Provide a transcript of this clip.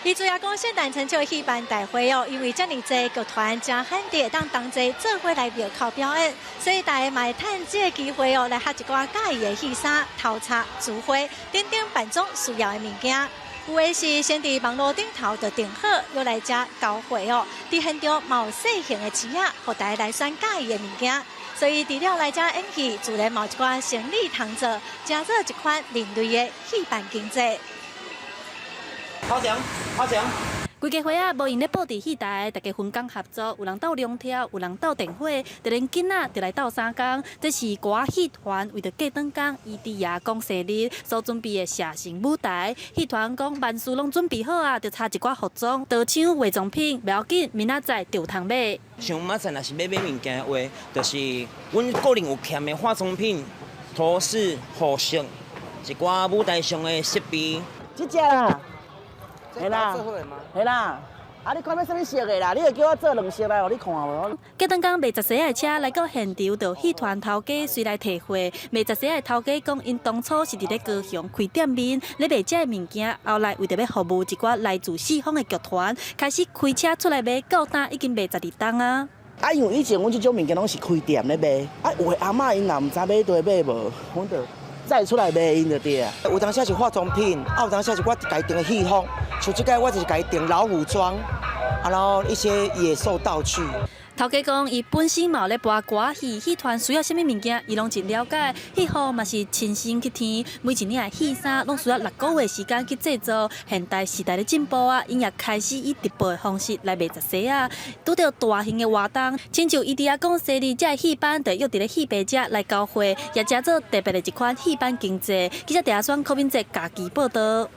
伊主要講聖誕親像戲班大會哦，因為遮爾濟劇團誠罕得會當同齊做伙來廟口表演，所以大家嘛會趁這個機會哦，來學一寡佮意的戲衫、頭插、珠花等等扮裝需要的物件。有的是先佇網路頂頭就訂好，閣來遮交貨哦。佇現場嘛有細型的市仔，予大家來選佮意的物件。所以除了來遮演戲，自然嘛有一寡生意通做，成做一款另類的戲班經濟。頭前，頭前。規家伙仔無閒咧布置戲台，大家分工合作，有人鬥龍跳，有人鬥電火，就連囡仔就來鬥三工。這是歌仔戲團為著過轉工，伊佇爺公生日所準備的蛇形舞台。戲團講萬事攏準備好啊，就差一寡服裝、刀槍、化妝品，袂要緊，明仔載就通買。像明仔載若是欲買物件的話，就是阮個人有欠的化妝品、頭飾、服飾，一寡舞台上的設備。這隻啦。係啦，係啦，啊！你看欲啥物色的啦？你會叫我做兩色來予你看無？過轉工賣雜西仔的車來到現場，就戲團頭家隨來提貨。賣雜西仔的頭家講，𪜶當初是佇咧高雄開店面，咧賣這个物件，後來為著欲服務一寡來自四方的劇團，開始開車出來賣，到今已經賣12冬啊。啊，因為以前阮這種物件攏是開店咧賣，啊，有的阿嬤𪜶若毋知欲佗買無，阮就再出來賣𪜶就對啊。有當時是化妝品，啊，有當時是我家己訂的戲服，像這擺我就是家己訂老虎裝，啊，然後一些野獸道具。頭家講，伊本身嘛有咧播歌仔戲，戲團需要啥物物件，伊攏真了解。戲服嘛是親身去添，每一領的戲衫攏需要6個月時間去製作。現代時代咧進步啊，𪜶也開始以直播的方式來賣雜西仔。拄著大型的活動，親像伊佇遐講生日，這个戲班就約佇咧戲棚遮來交貨，也成做特別的一款戲班經濟。記者鄭阿雙、柯敏哲家己報道。